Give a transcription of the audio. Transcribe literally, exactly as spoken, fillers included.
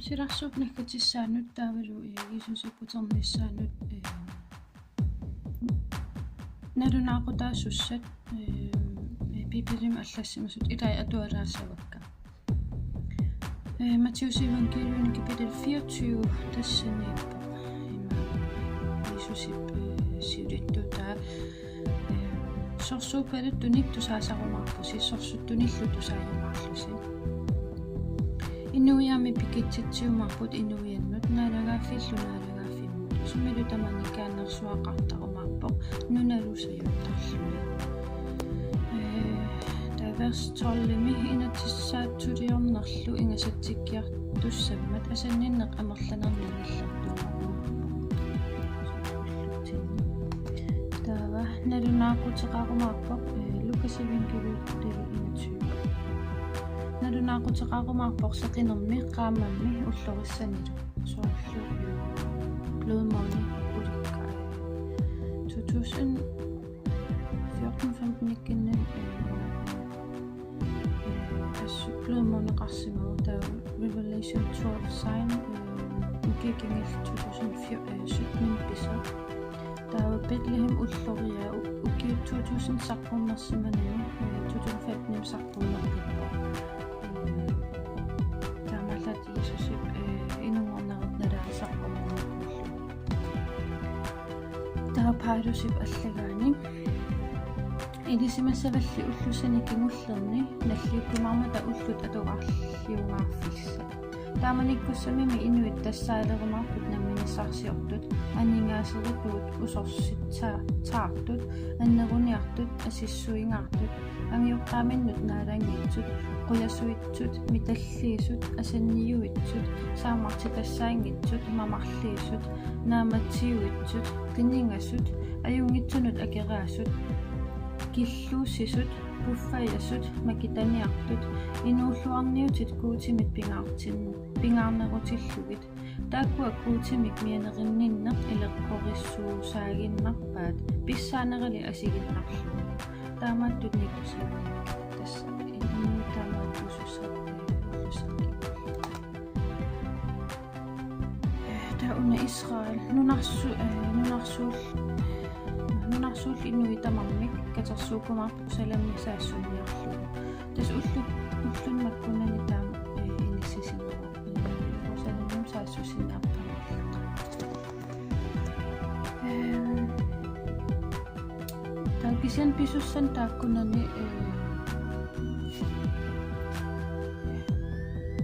Silarsuup naggatissaanut taavalu, eh, Jiisusip uternissaanut, eh, nalunaaqutaasussat, eh, Biibilimi allassimasut ilai atualaassavakka. Eh, Matthæusip evangeliumi kapitel fireogtyve, tassaniippoq ima Jiisusip, eh, siulittuutaa, eh, sorsuuppaluttunik tusaasarumaarpusi, sorsuttunillu tusaajumaarlusi. Inuiaammi pikitsitsiumaarput inuiannut, naalagaaffiillu naalagaaffimmut. Sumilu tamanikaannersuaqartarumaarpoq, nunalu sajuttarluni. Eh, taava vers tolvimi: Inatsisaatsuliornerlu ingasatsikkiartussammat asanninneq amerlanerni nillertuumaarpoq. Taava nalunaaquteqarumaarpoq, eh, Lukas evangeliumi enogtyve. Nalunaaquteqarumaarpoq seqinermi, qaammammi, ullorissanilu. Soorlu, eh, Blod Måne ulikka. To tusind fjorten femten-ikkunni, eh, eh, assut Blod Måneqarsimavoq, taava Revelation twelve sign, eh, ukiut kingulliit to tusind fjorten, eh, sytten pisoq. Taava Betlehem ulloriaa u-, ukiut to tusind saqqummersimanani, eh, to tusind femten saqqummerpippoq. Eh, taamaallaat Jiisusip, eh, inunngornerata nalaani saqqummerpullu. Taava Paulusip allagaani: Ilisimasavalli ullussani kingullerni nalliukkumaarmata ullut atugarliungaarfissat. Taamanikkussamimi inuit tassaalerumaarput namminissarsiortut, aningaaserituut, usorsitsaartut, anneruniartut, asissuingaartut, angajoqqaaminnut naalanngitsut, qujasuitsut, mitalliisut, asanniuitsut, saammartitassaanngitsut, mamarliisut, naammatsiuitsut, qiningasut, ajunngitsunut akeraasut, killuussisut, puffajasut, makitaniartut, inuulluarniutit Guutimit pingaartin-, pingaarnerutillugit, taakkua Guutimik mianerinninneq ileqqorissuusaaginnarpaat, pissaanerali asiginnarlugu. Taamaattut nikusiinik tassa inuit taamaattuusussat ullussani. Taava una Israel nunarsu-, eh, nunarsuul-, nunarsuullu inuit tamarmik katersuukkumaarput salami saassunniarlugu. Tassa ullu-, ulluni makkunani taama, eh, inissisimavoq. Eh, Jerusalemimi saassussiniarpara. Ehm, taava kisianni pisussanut taakkunani, eh,